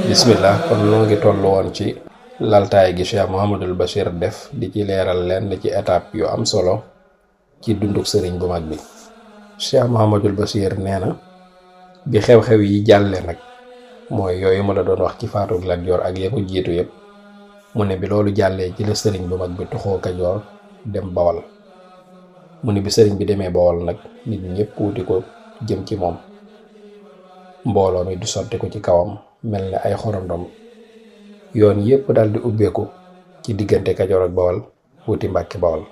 bismillah. kon noo ngi toll woon ci laltaay gi Cheikh Mouhamadul Bachir def di ci leeral leen ci étape yu am solo ci dunduk sëriñ bu mag bi. Cheikh Mouhamadul Bachir nee na bi xew-xew yi jàlle nag mooy yooyu ma la doon wax ci faatug Lat Joor ak ya ko jiitu yépp, mu ne bi loolu jàllee ci la sëriñ bu mag bi tuxoo Kajoor dem Bawal. mu ne bi sëriñ bi demee Bawal nag nit ñépp wuti ko jëm ci moom, mbooloo mi du sotti ko ci kawam mel ne ay xorondom. yoon yépp daldi ubbeeku ci diggante Kajoor ak Bawal wuti Mbàkke Bawal.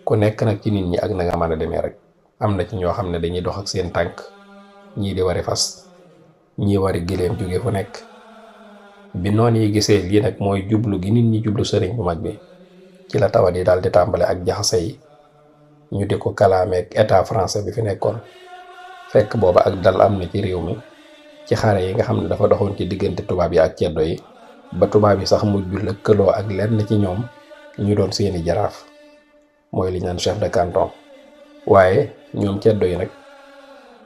ku nekk nag ci nit ñi ak na nga mën a demee rek. am na ci ñoo xam ne dañuy dox ak seen tànk, ñii di wari fas, ñii wari giléem jóge fu nekk. bi noon yi gisee lii nag mooy jublu gi nit ñi jublu sëriñ bu mag bi, ci la tawat yi daldi tàmbale ak jaxase yi, ñu di ko kalaameek état français bi fi nekkoon. fekk booba ak dal am na ci réew mi ci xare yi nga xam ne dafa doxoon ci diggante tubaab yi ak ceddo yi, ba tubaab yi sax mujj lëkkaloo ak lenn ci ñoom ñu doon seeni jaraaf, mooy li ñaan chef de canton. waaye ñoom ceddo yi nag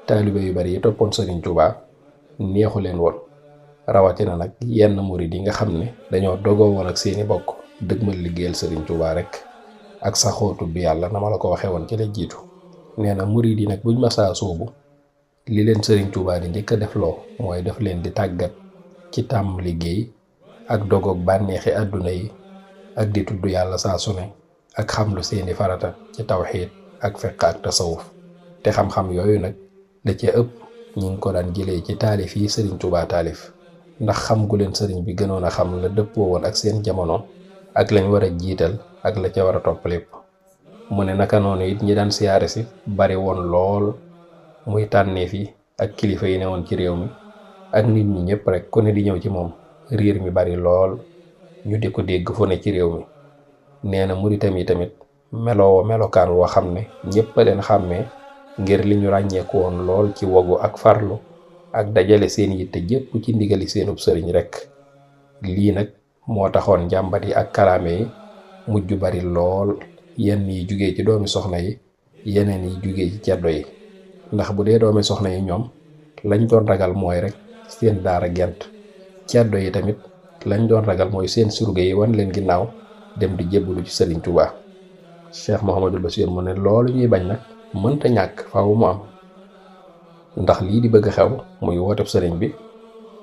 taalibe yu bari yi toppoon Sëriñ Tuubaa neexu leen woon, rawatina nag yenn murid yi nga xam ne dañoo dogoo woon ak seeni bokk dëgmal liggéeyal Sëriñ Tuubaa rek ak saxootu bi yàlla na ma la ko waxee woon ci la jiitu. nee na murid yi nag buñ masaa soobu li leen Sëriñ Tuubaa di njëkk a defloo mooy def leen di tàggat ci tàmm liggéey ak dogoog bànneexi àdduna yi ak di tudd yàlla saa su ne ak xam lu seeni farata ci tawxiid ak fiqh ak tasawuf. te xam-xam yooyu nag da ca ëpp ñi ngi ko daan jëlee ci taalif yi Sëriñ Tuubaa taalif, ndax xam gu leen sëriñ bi gënoon a xam la dëppoo woon ak seen jamono ak lañ war a jiital ak la ca war a topp lépp. mu ne naka noonu it ñi daan siyaare si bari woon lool, muy tànneef yi ak kilifa yi ne woon ci réew mi ak nit ñi ñëpp rek ku ne di ñëw ci moom, riir mi bari lool, ñu di ko dégg fu ne ci réew mi. nee na muritam yi tamit melokaan woo xam ne ñëpp a leen xàmmee ngir li ñu ràññeeku woon lool ci wogu ak farlu ak dajale seen yitte jépp ci ndigali seenub sëriñ rek. lii nag moo taxoon njàmbat yi ak kalaame yi mujj bari lool, yenn yi jugee ci doomi soxna yi, yeneen yi jugee ci ceddo yi. ndax bu dee doomi soxna yi ñoom lañ doon ragal mooy rek seen daara gent, ceddo yi tamit lañ doon ragal mooy seen surga yi wan leen ginnaaw dem di jébbalu ci Sëriñ Tuubaa. Cheikh Mouhamadul Bachir mu ne loolu ñuy bañ nag mënta ñàkk, faaw mu am, ndax lii di bëgg xew muy wooteb sëriñ bi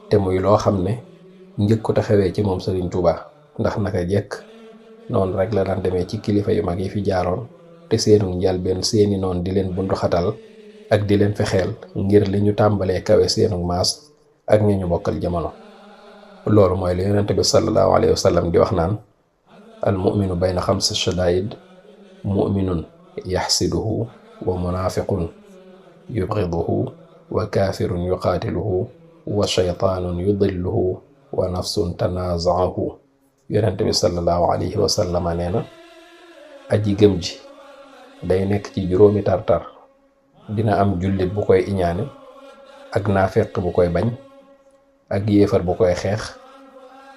te muy loo xam ne njëkkut a xewee ci moom Sëriñ Tuubaa. ndax naka jekk noonu rek la daan demee ci kilifa yu mag yi fi jaaroon, te seenu njalbeen seeni noon di leen bundu xatal ak di leen fexeel ngir li ñu tàmbalee kawe seenu maas ak ñi ñu bokkal jamono. loolu mooy li yonent bi sallallahu alayhi wa sallam di wax naan al muminu bayna xamsi shadaid muminun yaxsiduhu wa munafiqun yubgiduhu wa kaafirun yuqaatiluhu wa shaytaanun yudilluhu wa nafsun tanazaahu. yonent bi sallallahu alayhi wa sallam nee na aji gëm ji day nekk ci juróomi tartar. dina am jullit bu koy iñaane, ak naafeq bu koy bañ, ak yéefar bu koy xeex,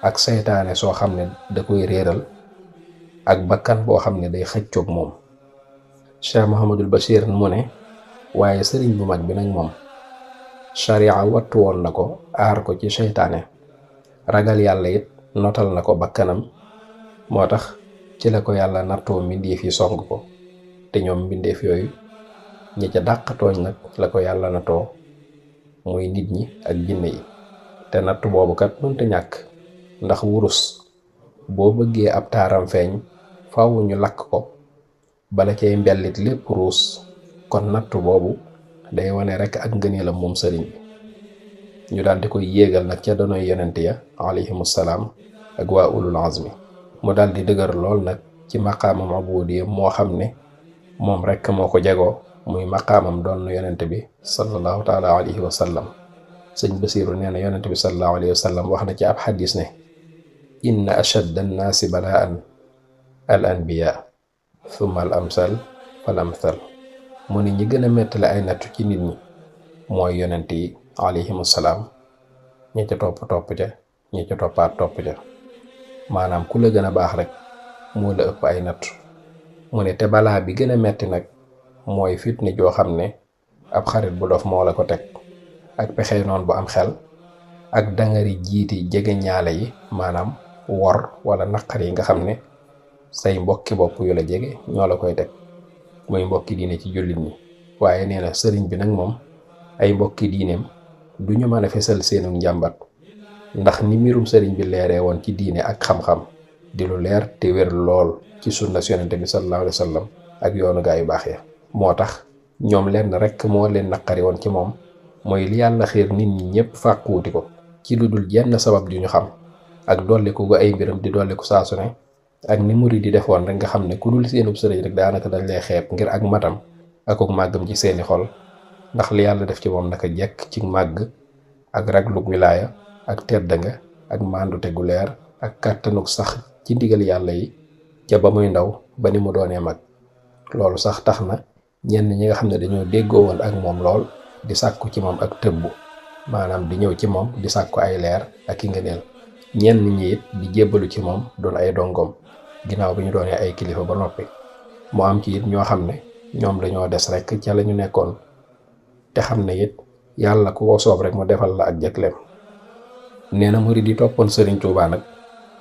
ak saytaane soo xam ne da koy réeral, ak bakkan boo xam ne day xëccoog moom. Cheikh Mouhamadul Bachir mu ne waaye sëriñ bu mag bi nag moom sharia wattu woon na ko, aar ko ci saytaane, ragal yàlla it notal na ko bakkanam. moo tax ci la ko yàlla nattoo mbindeef yi song ko, te ñoom mbindeef yooyu ñi ca dàq tooñ nag la ko yàlla nattoo muy nit ñi ak jinne yi. te natt boobu kat mënta ñàkk, ndax wurus boo bëggee ab taaram feeñ faaw ñu lakk ko bala cay mbellit lépp ruus. kon natt boobu day wane rek ak ngëneelam moom sëriñ bi. ñu daal di koy yéegal nag ca donoy yonent ya alayhimu salaam ak waa ulul azmi. mu daal di dëgër lool nag ci maqaamam ubudiya moo xam ne moom rek moo ko jagoo, muy maqaamam doon na yonent bi sallallahu taala alayhi wa sallam. sëñ Basiiru nee na yonent bi sallallahu alayhi wa sallam wax na ci ab xadis ne inna ashadda annaasi balaan al anbiya thumma al amsal fal amsal. mu ne ñi gën a mettale ay nattu ci nit ñi mooy yonent yi alayhimu salaam, ñi ca topp ca, ñi ca toppaat topp ca. maanaam ku la gën a baax rek moo la ëpp ay natt. mu ne te balaa bi gën a metti nag mooy fitni joo xam ne ab xarit bu dof moo la ko teg, ak pexe noon bu am xel, ak dangari jiiti jege ñaale yi, maanaam wor wala naqar yi nga xam ne say mbokki bopp yu la jege ñoo la koy teg, muy mbokki diine ci jullit ñi. waaye nee na sëriñ bi nag moom ay mbokki diineem du ñu mën a fesal seenu njàmbat, ndax ni mbirum sëriñ bi leeree woon ci diine ak xam-xam di lu leer te wér lool ci sunna yonent bi sallallahu alayhi wa sallam ak yoonu gaa yu baax ya. moo tax ñoom lenn rek moo leen naqari woon ci moom, mooy li yàlla xiir nit ñi ñëpp fàquuti ko ci lu dul jenn sabab ju ñu xam, ak dolliku gu ay mbiram di dolliku saa su ne, ak ni murid di defoon rek nga xam ne ku dul seenub sëriñ rek daanaka dañ lay xeeb ngir ak matam akuk màggam ci seeni xol, ndax li yàlla def ci moom naka jekk ci màgg ak raglug wilaaya ak tedd nga ak màndute gu leer ak kàttanuk sax ci ndigal yàlla yi ca ba muy ndaw ba ni mu doonee mag. loolu sax tax na ñenn ñi nga xam ne dañoo déggoo woon ak moom lool di sàkku ci moom ak tëbbu, maanaam di ñëw ci moom di sàkku ay leer ak i ngëneel. ñenn ñi it di jébbalu ci moom doon ay dongoom ginnaaw bi ñu doonee ay kilifa ba noppi. mu am ci it ñoo xam ne ñoom dañoo des rek ca la ñu nekkoon, te xam ne it yàlla ku ko soob rek mu defal la ak jëkleem. nee na murid yi toppoon Sëriñ Tuubaa nag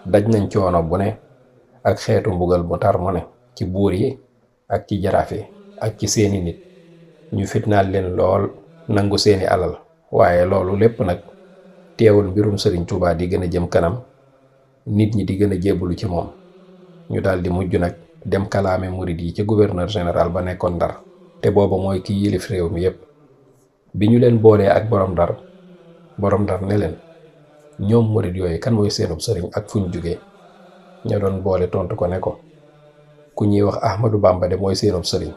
daj nañ coono bu ne ak xeetu mbugal bu tar mu ne ci buur yi ak ci jaraaf yi ak ci seeni nit. ñu fitnaal leen lool, nangu seeni alal, waaye loolu lépp nag teewul mbirum Sëriñ Tuubaa di gën a jëm kanam, nit ñi di gën a jébbalu ci moom. ñu daal di mujj nag dem kalaame murid yi ci gouverneur général ba nekkoon Ndar, te booba mooy ki yilif réew mi yépp. bi ñu leen boolee ak borom Ndar ne leen ñoom murid yooyu kan mooy seenub sëriñ ak fu ñu jugee. ña doon boole tontu ko ne ko ku ñuy wax Ahmadou Bamba de mooy seenub sëriñ,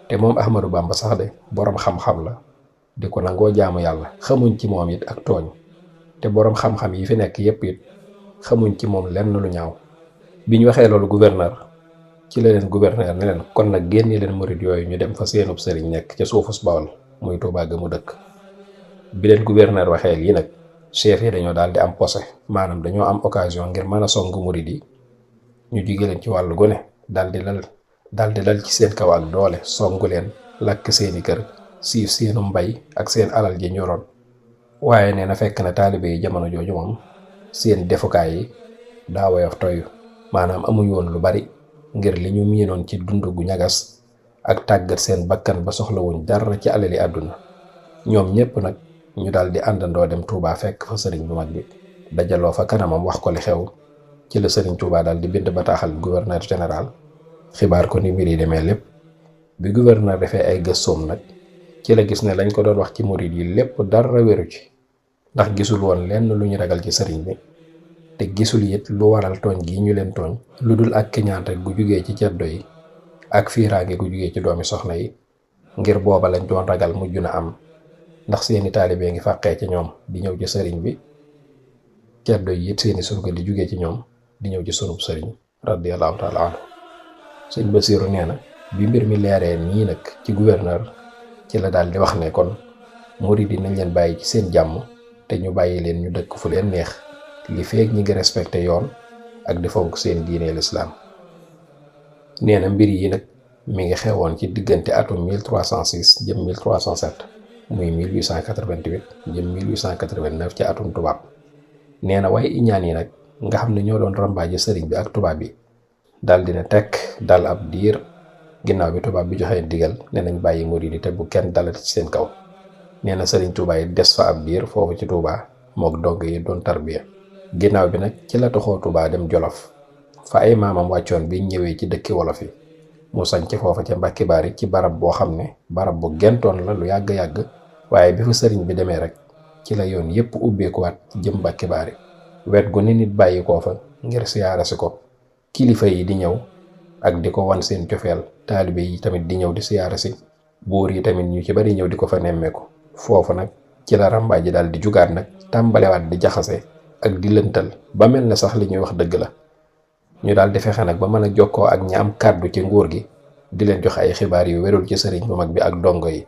te moom Ahmadou Bamba sax de borom xam-xam la di ko nangoo jaamu yàlla, xamuñ ci moom it ak tooñ, te borom xam-xam yi fi nekk yépp it xamuñ ci moom lenn lu ñaaw. bi ñu waxee loolu gouverneur, ci la leen gouverneur ne leen kon nag génne leen murid yooyu ñu dem fa seenub sëriñ nekk ca suufus Bawol muy Tuubaa ga mu dëkk. bi leen gouverneur waxee lii nag, chef yi dañoo daal di am posé, maanaam dañoo am occasion ngir mën a song murid yi. ñu jugee leen ci wàllu gone daal di dal ci seen kaw ak doole, songu leen, lakk seeni kër, siif seenu mbay ak seen alal ji ñoroon. waaye nee na fekk na taalibe yi jamono jooju moom seen defukaay yi daa woyof toyu, maanaam amuñu woon lu bari ngir li ñu miinoon ci dund gu ñagas ak tàggat seen bakkan ba soxlawuñ dara ci alali àdduna. ñoom ñépp nag ñu daal di àndandoo dem Touba fekk fa sëriñ bu mag bi, dajaloo fa kanamam wax ko li xew. ci la sëriñ Touba daal di bind bataaxal gouverneur général xibaar ko ni mbir yi demee lépp. bi gouverneur defee ay gëstoom nag ci la gis ne lañ ko doon wax ci murid yi lépp dara wéru ci, ndax gisul woon lenn lu ñu ragal ci sëriñ bi, te gisul it lu waral tooñ gi ñu leen tooñ lu dul ak kiñaan rek gu jugee ci ceddo yi ak fiiraange gu jugee ci doomi soxna yi, ngir booba lañ doon ragal mujj na am, ndax seeni taalibee ngi fàqee ci ñoom di ñëw ci sëriñ bi, ceddo yi it seeni surga di jugee ci ñoom di ñëw ci sunub sëriñ radiyallahu taala anhu. sëñ Basiiru nee na bi mbir mi leeree nii nag ci gouverneur, ci la daal di wax ne kon murid yi nañ leen bàyyi ci seen jàmm te ñu bàyyi leen ñu dëkk fu leen neex, li feek ñi ngi respecté yoon ak di fonk seen diine lislaam. nee na mbir yi nag mi ngi xewoon ci diggante atum 1306 jëm 1307 muy 1888 jëm 1889 ci atum tubaab. nee na waaye iñaan yi nag nga xam ne ñoo doon rambaaje sëriñ bi ak tubaab bi dal dina tekk dal ab diir ginnaaw bi tubaab bi joxee digal ne nañ bàyyi murid yi te bu kenn dalati ci seen kaw. nee na sëriñ Tuubaa yi des fa ab diir foofu ci Tuubaa mook dogg yi doon tarbiya. ginnaaw bi nag ci la toxoo Tuubaa dem Jolof fa ay maamam wàccoon bi ñëwee ci dëkki wolof yi, mu sañc foofa ca Mbàkke Baari ci barab boo xam ne barab bu gentoon la lu yàgg-yàgg, waaye bi fa sëriñ bi demee rek ci la yoon yépp ubbeekuwaat jëm Mbàkke Baari. wet gu ne nit bàyyi koo fa ngir siyaare si ko, kilifa yi di ñëw ak di ko wan seen cofeel, taalibe yi tamit di ñëw di siyaare si, buur yi tamit ñu ci bari ñëw di ko fa nemmeeku. foofu nag ci la ràmbaay ji daal di jugaat nag tàmbalewaat di jaxase ak di lëntal ba mel ne sax li ñuy wax dëgg la. ñu daal di fexe nag ba mën a jokkoo ak ñi am kàddu ci nguur gi di leen jox ay xibaar yu wérul ci sëriñ bu mag bi ak dongo yi,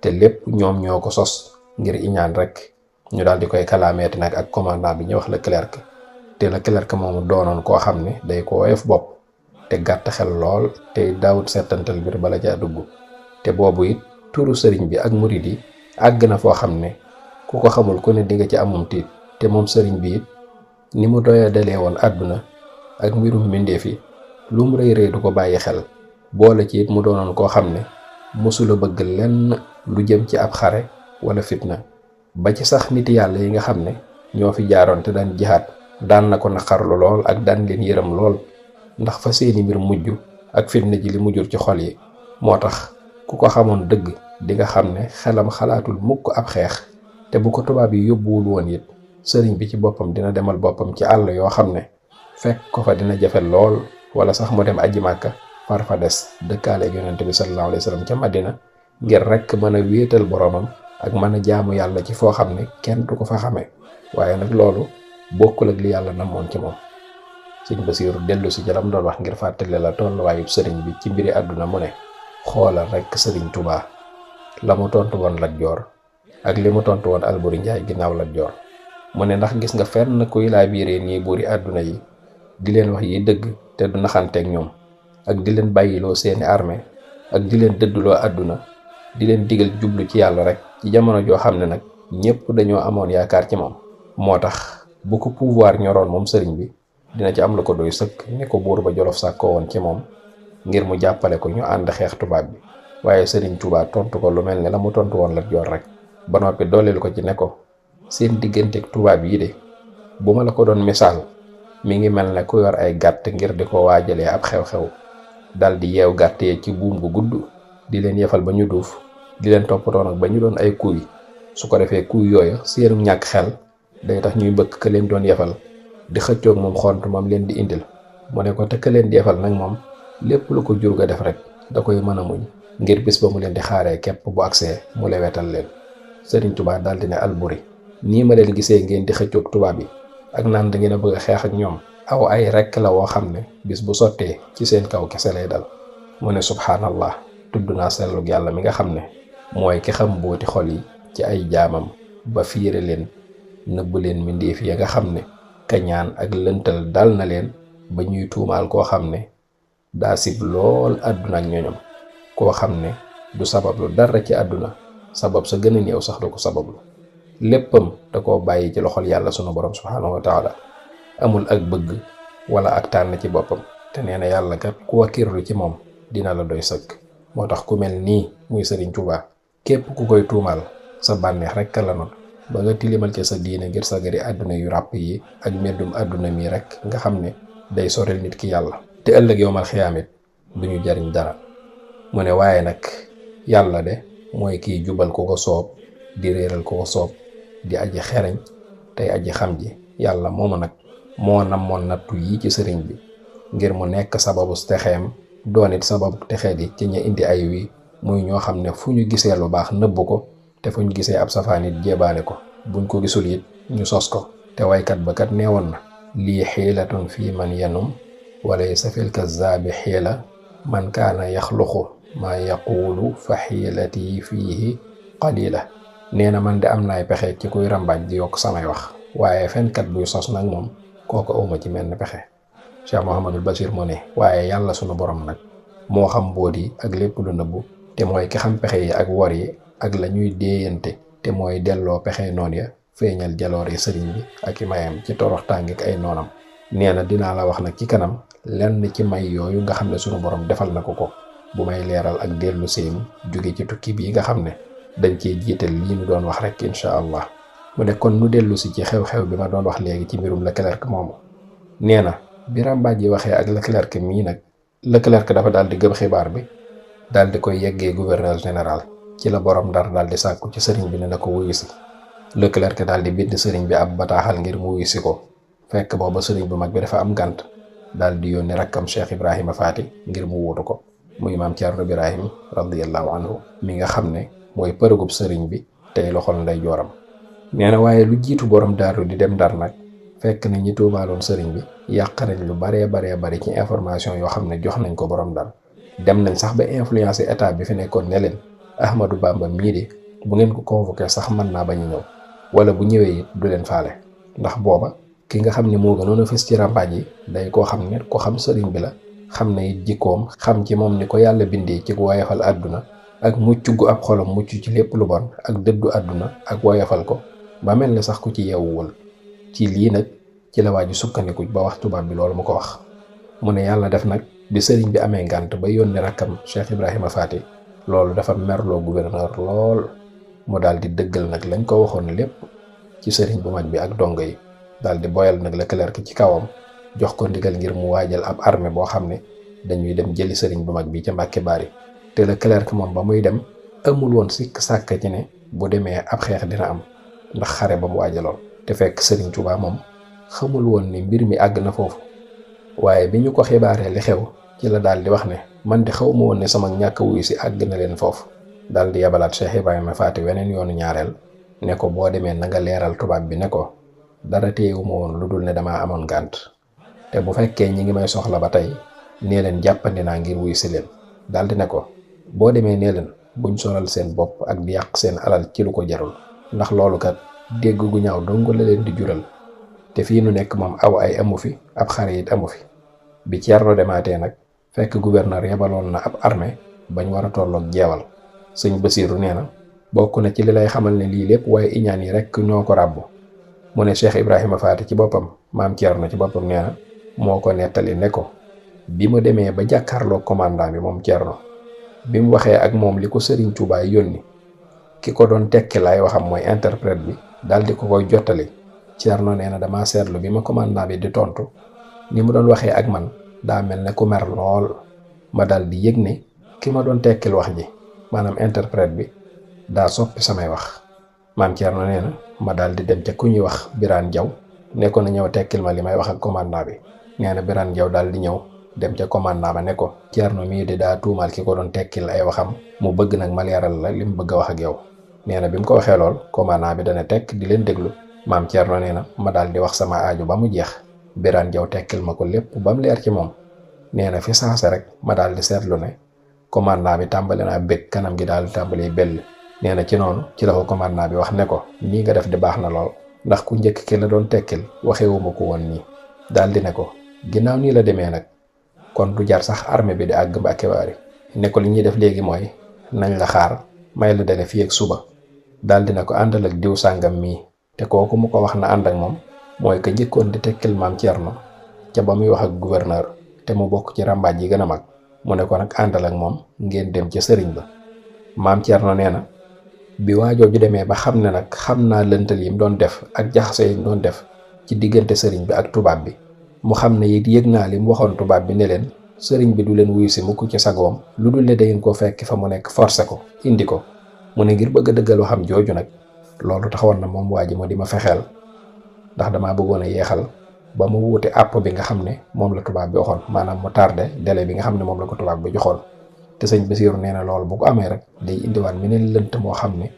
te lépp ñoom ñoo ko sos ngir iñaan rek. ñu daal di koy kalaameeti nag ak commandant bi ñu wax Leclerc, te Leclerc moomu doonoon koo xam ne day ko woyof bopp te gàtt xel lool te daawut settantal mbir bala caa dugg. te boobu it turu sëriñ bi ak murid yi àgg na foo xam ne ku ko xamul ku ne di nga ci amum tiit. te moom sëriñ bi it ni mu doya dalee woon àdduna ak mbirum mbindeef yi lu mu rëy rëy du ko bàyyi xel. boole ci it mu doonoon koo xam ne mosula bëgg lenn lu jëm ci ab xare wala fitna. ba ci sax nit yàlla yi nga xam ne ñoo fi jaaroon te daan jihaat daan na ko naqarlu lool ak daan leen yërëm lool, ndax fa seeni mbir mujj ak fitna ji li mu jur ci xol yi. moo tax ku ko xamoon dëgg di nga xam ne xelam xalaatul mukk ab xeex. te bu ko tubaab yi yóbbuwul woon it sëriñ bi ci boppam dina demal boppam ci àll yoo xam ne fekk ko fa dina jafe lool, wala sax mu dem aji Màkka far fa des dëkkaale ak yonent bi sallallahu alayhi wa sallam ca Madina ngir rek mën a wéetal boromam ak mën a jaamu yàlla ci foo xam ne kenn du ko fa xamee. waaye nag loolu bokkul ak li yàlla namoon ci moom. Sëñ Basiiru dellu si jalam doon wax ngir fàttali la tolluwaayub sëriñ bi ci mbiri àdduna mu ne xoolal rek sëriñ Tuubaa la mu tontu woon Lat Joor ak li mu tontu woon Alburi Njaay ginnaaw Lat Joor. mu ne ndax gis nga fenn kuy laa biiree nii buuri àdduna yi di leen wax yi dëgg te du naxanteeg ñoom, ak di leen bàyyiloo seeni armée ak di leen dëdduloo àdduna, di leen digal jublu ci yàlla rek ci jamono joo xam ne nag ñépp dañoo amoon yaakaar ci moom. moo tax bu ko pouvoir ñoroon moom sëriñ bi dina ci am lu ko doy sëkk ni ko buur ba Jolof sàkkoo woon ci moom ngir mu jàppale ko ñu ànd xeex tubaab bi. waaye sëriñ Tuubaa tontu ko lu mel ne la mu tontu woon Lat Joor rek, ba noppi dooleel ko ci ne ko seen digganteeg tubaab yi de bu ma la ko doon misaal mi ngi mel ne ku yor ay gàtt ngir di ko waajalee ab xew-xew, dal di yeew gàtt yee ci buum gu gudd di leen yefal ba ñu duuf, di leen toppatoo nag ba ñu doon ay kuy. su ko defee kuy yooya seenu ñàkk xel day tax ñuy bëgg ka leen doon yefal di xëccoog moom xont moom leen di indil. mu ne ko te ka leen di yefal nag moom lépp lu ko jur ga def rek da koy mën a muñ ngir bis ba mu leen di xaaree képp bu agsee mu lewetal leen. Sëriñ Tuubaa daal di ne Alburi, nii ma leen gisee ngeen di xëccoog tubaab yi ak naan da ngeen a bëgg a xeex ak ñoom, aw ay rekk la woo xam ne bis bu sottee ci seen kaw kese lay dal. mu ne subhaanallah, tudd naa sellug yàlla mi nga xam ne mooy ki xam mbooti xol yi ci ay jaamam ba fiire leen nëbb leen mbindéef ya nga xam ne kañaan ak lëntal dal na leen ba ñuy tuumaal koo xam ne daa sib lool àdduna ak ñoñom, koo xam ne du sabablu dara ci àdduna, sabab sa gën a néew sax du ko sabablu. léppam da koo bàyyi ci loxol yàlla sunu borom subhaanahu wa taala, amul ak bëgg wala ak tànn ci boppam. te nee na yàlla kat ku wakkirlu ci moom dina la doy sëkk. moo tax ku mel nii muy Sëriñ Tuubaa képp ku koy tuumaal sa bànneex rek la noonu ba nga tilimal ca sa diine ngir sa gari àdduna yu ràpp yi ak meddum àdduna mi rek nga xam ne day sorel nit ki yàlla te ëllëg yowmal xiyaamit du ñu jariñ dara. mu ne waaye nag yàlla de mooy kiy jubal ku ko soob di réeral ku ko soob, di aji xereñ tey aji xam ji. yàlla moomu nag moo namoon nattu yi ci sëriñ bi ngir mu nekk sababu texeem doon it sababu texee di ci ña indi ay wi, muy ñoo xam ne fu ñu gisee lu baax nëbb ko, te fu ñu gisee ab safaan it jébaane ko, buñ ko gisul it ñu sos ko. te waykat ba kat neewoon na lii xiilatun fii man yanum walaysa fil kazzaabi xiila man kaana yaxluqu maa yaquulu fa xiilati fiihi qalila. nee na man de am naay pexe ci kuy rambaaj di yokk samay wax, waaye fenkat buy sos nag moom kooku awma ci menn pexe. Cheikh Mouhamadul Bachir mu ne waaye yàlla sunu borom nag moo xam mbóot yi ak lépp lu nëbbu, te mooy ki xam pexe yi ak wor yi ak la ñuy déeyante, te mooy delloo pexe noon ya feeñal jaloore sëriñ bi ak i mayam ci torox tàngik ay noonam. nee na dinaa la wax nag ci kanam lenn ci may yooyu nga xam ne sunu borom defal na ko bu may leeral ak dellu seem jóge ci tukki bii nga xam ne dañ ciy jiital lii nu doon wax rek incha allah. mu ne kon nu dellu si ci xew-xew bi ma doon wax léegi ci mbirum Leclerc moomu. nee na bi rambaaj yi waxee ak Leclerc mii nag, Leclerc dafa daal di gëm xibaar bi daal di koy yeggee gouverneur général. ci la borom Ndar daal di sàkku ci sëriñ bi ne na ko wuyu si. Leclerc daal di bind sëriñ bi ab bataaxal ngir mu wuyu si ko. fekk booba sëriñ bu mag bi dafa am gànt, daal di yónni rakkam Cheikh Ibrahima Faati ngir mu wuutu ko, muy maam Thierno Birahim radiyallahu anhu mi nga xam ne mooy përëgub sëriñ bi tey loxol nday jooram. nee na waaye lu jiitu borom daaru di dem Ndar nag fekk na ñi tuumaaloon sëriñ bi yàq nañ lu baree bari ci information yoo xam ne jox nañ ko borom Ndar. dem nañ sax ba influencer état bi fi nekkoon ne leen Ahmadou Bamba mii de bu ngeen ko convoqué sax mën naa bañ a ñëw wala bu ñëwee it du leen faale ndax booba ki nga xam ne moo gënoon a fës ci ràmbaaj yi day koo xam ne ko xam sëriñ bi la xam ne it jikkoom xam ci moom ni ko yàlla bindee ci woyofal àdduna ak mucc gu ab xolam mucc ci lépp lu bon ak dëddu àdduna ak woyofal ko ba mel ne sax ku ci yeewuwul ci lii nag ci la waa ji sukkandiku ba wax tubaab bi loolu mu ko wax. mu ne yàlla def nag bi sëriñ bi amee ngànt ba yónni rakkam Cheikh Ibrahima Faty loolu dafa merloo gouverneur lool mu daal di dëggal nag lañ ko waxoon lépp ci sëriñ bu mag bi ak dongo yi daal di boyal nag Leclerc ci kawam jox ko ndigal ngir mu waajal ab armée boo xam ne dañuy dem jëli sëriñ bu mag bi ca Mbàkke Bari te Leclerc moom ba muy dem amul woon sikk sàkk ci ne bu demee ab xeex dina am ndax xare ba mu waajaloon te fekk sëriñ Tuubaa moom xamul woon ni mbir mi àgg na foofu waaye bi ñu ko xibaaree li xew ci la daal di wax ne man de xaw ma woon ne sama ñàkk wuyu si àgg na leen foofu daal di yabalaat Cheikh Ibrahima Faty weneen yoonu ñaareel ne ko boo demee na nga leeral tubaab bi ne ko dara téyewuma woon lu dul ne damaa amoon gànt te bu fekkee ñi ngi may soxla ba tey nee leen jàppandi naa ngir wuyu si leen daal di ne ko boo demee nee leen buñ sonal seen bopp ak di yàq seen alal ci lu ko jarul ndax loolu kat dégg gu ñaaw dong la leen di jural te fii nu nekk moom aw ay amu fi ab xare it amu fi bi Ceerno demaatee nag fekk gouverneur yebaloon na ab armée bañ war a tolloog jeewal sëñ Basiiru nee na bokk na ci li lay xamal ne lii lépp waaye iñaan yi rek ñoo ko ràbbu mu ne Cheikh Ibrahima Faty ci boppam maam Ceerno ci boppam nee na moo ko nettali ne ko bi mu demee ba jàkkaarloo commandant bi moom Ceerno bi mu waxee ak moom li ko Sëriñ Tuubaa yónni ki ko doon tekki lay waxam mooy interprète bi daal di ko koy jottali Ceerno nee na damaa seetlu bi ma commandant bi di tontu ni mu doon waxee ak man daa mel ne ku mer lool ma daal di yëg ne ki ma doon tekkil wax ji maanaam interprète bi daa soppi samay wax maam Ceerno nee na ma daal di dem ca ku ñuy wax Birane Jaw ne ko na ñëw tekkil ma li may wax ak commandant bi nee na Birane Jaw daal di ñëw dem ca commandant ba ne ko Ceerno mii di daa tuumaal ki ko doon tekkil ay waxam mu bëgg nag ma leeral la li mu bëgg a wax ak yow nee na bi mu ko waxee lool commandant bi dana tekk di leen déglu maam Ceerno nee na ma daal di wax sama aaju ba mu jeex Birane Jaw tekkil ma ko lépp ba mu leer ci moom nee na fi saase rek ma daal di seetlu ne commandant bi tàmbali naa bég kanam gi daal di tàmbali bell nee na ci noonu ci la ko commandant bi wax ne ko nii nga def di baax na lool ndax ku njëkk ki la doon tekkil waxewuma ko woon nii daal di ne ko ginnaaw nii la demee nag kon du jar sax armée bi di àgg Mbàkke Bari ne ko li ñuy def léegi mooy nañ la xaar may la dele fii ak suba daal di ne ko àndal ak diw sàngam mii te kooku mu ko wax na ànd ak moom mooy que njëkkoon di tekkil maam Ceerno ca ba muy wax ak gouverneur te mu bokk ci ràmbaaj yi gën a mag mu ne ko nag àndal ak moom ngeen dem ca sëriñ ba maam Ceerno nee na bi waajooju demee ba xam ne nag xam naa lëntal yi mu doon def ak jaxase yi mu doon def ci diggante sëriñ bi ak tubaab bi mu xam ne it yëg naa li mu waxoon tubaab bi ne leen sëriñ bi du leen wuyu si mukk ci sagoom lu dul ne dangeen ko fekk fa mu nekk forcé ko indi ko mu ne ngir bëgg a dëggal waxam jooju nag loolu taxawoon na moom waa ji ma di ma fexeel ndax damaa bëggoon a yeexal ba mu wuute àpp bi nga xam ne moom la tubaab bi waxoon maanaam mu tardé délai bi nga xam ne moom la ko tubaab bi joxoon te sëñ Basiiru nee na loolu bu ko amee rek day indiwaat meneen lënt moo xam ne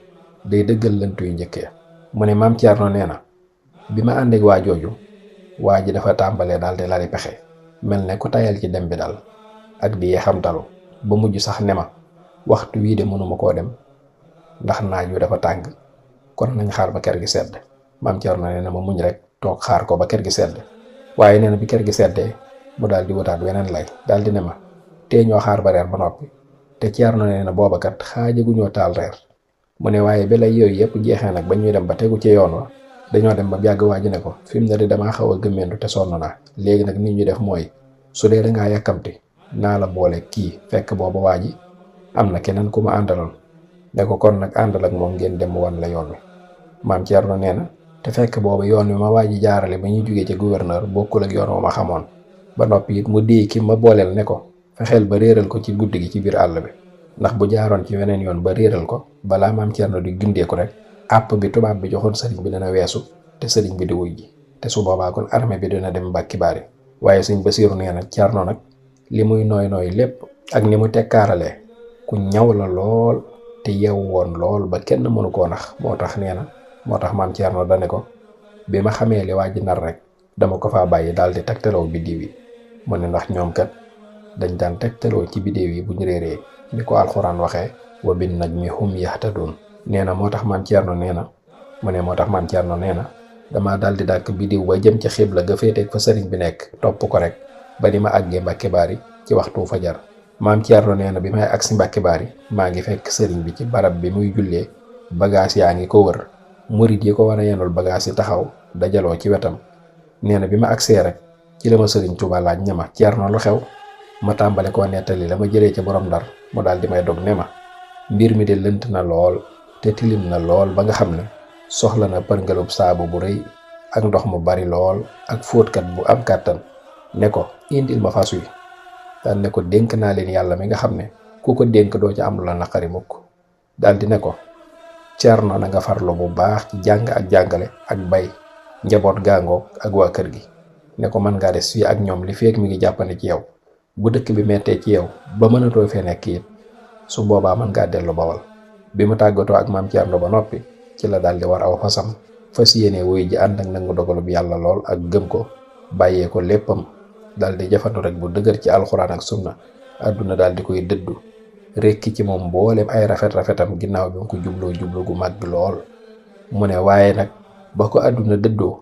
day dëggal lënt yu njëkkee mu ne maam Ceerno nee na bi ma àndeek waa jooju waa ji dafa tàmbalee daal di lali pexe mel ne ku tayal ci dem bi daal ak di yeexamtalu ba mujj sax ne ma waxtu wii de mënuma koo dem ndax naaj wi dafa tàng kon nañ xaar ba kër gi sedd maam Ceerno nee na ma muñ rek toog xaar ko ba kër gi sedd waaye nee na bi kër gi seddee mu daal di wutaat weneen lay daal di ne ma tee ñoo xaar ba reer ba noppi te Ceerno nee na booba kat xaajaguñoo taal reer mu ne waaye bi lay yooyu yëpp jeexee nag ba ñuy dem ba tegu ci yoon wa dañoo dem ba yàgg waa ji ne ko fi mu ne de damaa xaw a gëmmeentu te sonn naa léegi nag nit ñu def mooy su dee dangaa yàkkamti naa la boole kii fekk booba waa ji am na keneen ku ma àndaloon ne ko kon nag àndal ak moom ngeen dem wan la yoon wi maam Ceerno nee na te fekk booba yoon wi ma waa ji jaarale ba ñuy jugee ci gouverneur bokkul ak yoon wa ma xamoon ba noppi it mu déey ki ma booleel ne ko fexeel ba réeral ko ci guddi gi ci biir àll bi ndax bu jaaroon ci weneen yoon ba réeral ko balaa maam Ceerno di gindeeku rek àpp bi tubaab bi joxoon sëriñ bi dina weesu te sëriñ bi di wuy ji te su boobaa kon armée bi dina dem Mbàkke Bari waaye sëñ Basiiru nee na Ceerno nag li muy nooy lépp ak ni mu tekkaaralee ku ñaw la lool te yeewu woon lool ba kenn mënu koo nax moo tax maam Ceerno dane ko bi ma xamee li waa ji nar rek dama ko faa bàyyi daal di tegtalaw biddiw yi mu ne ndax ñoom kat dañ daan tegtaloo ci bidéew yi buñ réeree ni ko alxuraan waxee wa bin najmi hum yahtadun. nee na moo tax maam Thierno nee na dama daal di dàkk bidéew ba jëm ci xibla ga féeteeg fa sëriñ bi nekk topp ko rek ba ni ma àggee Mbàkke Baari ci waxtu fajar. maam Thierno nee na bi may agsi Mbàkke Baari maa ngi fekk sëriñ bi ci barab bi muy jullee bagaas yaa ngi ko wër murit yi ko war a yenul bagaas yi taxaw dajaloo ci wetam. nee na bi ma agsee rek ci la ma sëriñ Tuuba laaj ne ma Thierno lu xew. ma tàmbale koo nettali la ma jëlee ca borom Ndar mu daal di may dog ne ma mbir mi de lënt na lool te tilim na lool ba nga xam ne soxla na përngalub saabu bu rëy ak ndox mu bari lool ak fóotkat bu am kàttan ne ko indil ma fas wi. daal ne ko dénk naa leen yàlla mi nga xam ne ku ko dénk doo ci am lu la naqari mukk. daal di ne ko Thierno na nga farlu bu baax ci jàng ak jàngale ak bay njaboot gaangoog ak waa kër gi. ne ko mën ngaa des fii ak ñoom li feek mi ngi jàppane ci yow. bu dëkk bi mettee ci yow ba mënatoo fee nekk it su boobaa mën ngaa dellu Bawal. bi mu tàggatoo ak maam Thierno ba noppi ci la daal di war aw fasam fas yéene wuy ji ànd ak nangu dogalu bi yàlla lool ak gëm ko bàyyee ko léppam daal di jafandu rek bu dëgër ci alxuraan ak sunna. àdduna daal di koy dëddu rekki ci moom mboolem ay rafetam ginnaaw bi mu ko jublu gu mag lool. mu ne waaye nag ba ko àdduna dëddoo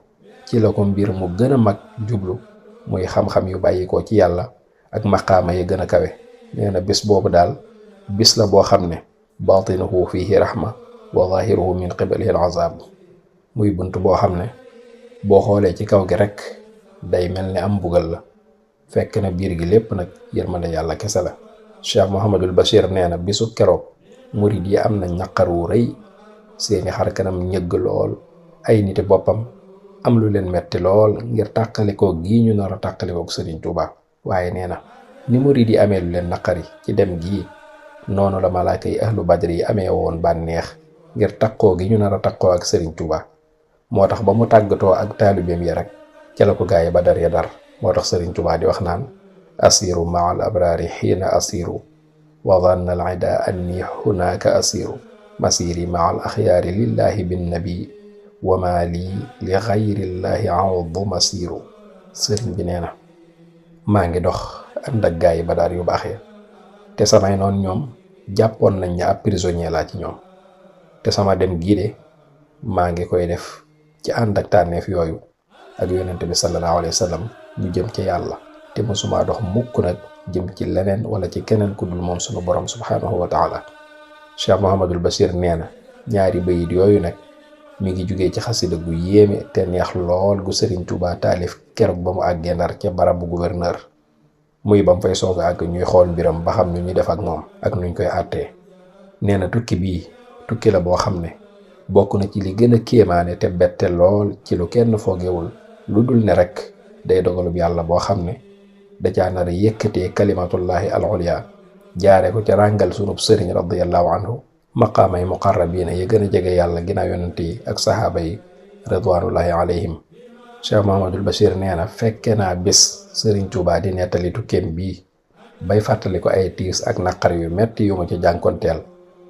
ci la ko mbir mu gën a mag jublu muy xam-xam yu bàyyi ko ci yàlla ak maqaama yi gën a kawe. nee na bis boobu daal bis la boo xam ne baatinuhu fihi rahma wa zahiruhu min qibalihi al-azab. muy bunt boo xam ne boo xoolee ci kaw gi rek day mel ni am mbugal la fekk na biir gi lépp nag yërmande yàlla kese la. Cheikh Mouhamadul Bachir nee na bisu keroog murid yi am na ñaqar wu rëy seeni xar kanam ñëgg lool ay niti boppam am lu leen metti lool ngir tàqalikoo gii ñu nar a tàqalikook Sëriñ Tuuba. waaye nee na ni murid yi amee lu leen naqari ci dem gii noonu la malaaka yi ahlu badri yi amee woon bànneex ngir taqoo gi ñu nar a taqoo ak Sëriñ Tuuba. moo tax ba mu tàggatoo ak taalibeem ya rek ca la ko gaayi Badar ya dar. moo tax Sëriñ Tuuba di wax naan asiru maa al abraari xiina asiru wa danna al ida anni hunaaka asiru masiri maa al axyaari lillahi binnabi wa maa lii li xayrillaahi awdu masiru. sëriñ bi nee na maa ngi dox ànd ak gaayi Badar yu baax ya te samay noon ñoom jàppoon nañ ne ab prisonnier laa ci ñoom te sama dem gii de maa ngi koy def ci ànd ak tànneef yooyu ak yonent bi sallallahu alayhi wa sallam ñu jëm ci yàlla te mosuma dox mukk nag jëm ci leneen wala ci keneen ku dul moom sunu borom subhanahu wa taala. Cheikh Mouhamadul Bachir nee na ñaari bayit yooyu nag mi ngi jugee ci xasida gu yéeme te neex lool gu Sëriñ Tuuba taalif keroog ba mu àggee Ndar ca barabu gouverneur muy ba mu fay soog a àgg ñuy xool mbiram ba xam nu ñuy def ak moom ak nuñ koy àttee. nee na tukki bii tukki la boo xam ne bokk na ci li gën a kéemaane te bette lool ci lu kenn foogewul lu dul ne rek day dogalub yàlla boo xam ne da caa nar a yëkkatee kalimatullahi al-ulya jaare ko ca ràngal sunub sëriñ radiyallahu anhu maqaamay muqarrabiina yi gën a jege yàlla ginnaaw yonent yi ak saxaaba yi ridwanullahi alayhim. Cheikh Mouhamadul Bachir nee na fekke naa bis Sëriñ Tuuba di nettali tukkeem bii bay fàttali ko ay tiis ak naqar yu metti yu mu ci jànkonteel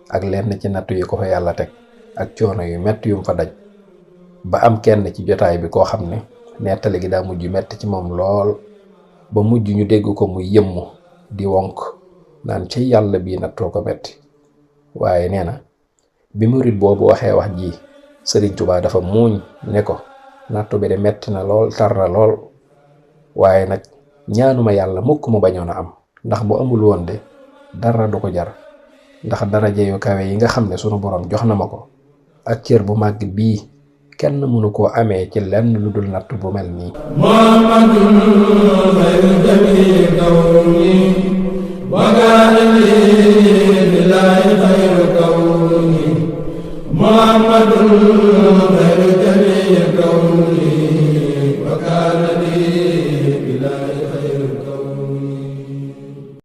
ak lenn ci nattu yi ko fa yàlla teg ak coono yu metti yu mu fa daj ba am kenn ci jotaay bi koo xam ne nettali gi daa mujj metti ci moom lool ba mujj ñu dégg ko muy yëmmu di wonk naan ci yàlla bii nattoo ko metti. waaye nee na bi murid boobu waxee wax ji Sëriñ Tuuba dafa muuñ ne ko nattu bi de metti na lool tar na lool waaye nag ñaanuma yàlla mukk mu bañoon a am ndax bu amul woon de dara du ko jar ndax daraja yu kawe yi nga xam ne sunu borom jox na ma ko ak cër bu màgg bii kenn mënu koo amee ci lenn lu dul natt bu mel nii. Muhammadun xayru jamii kawni bagaani billahi xayru kawni Muhammadun xayru jamii kawni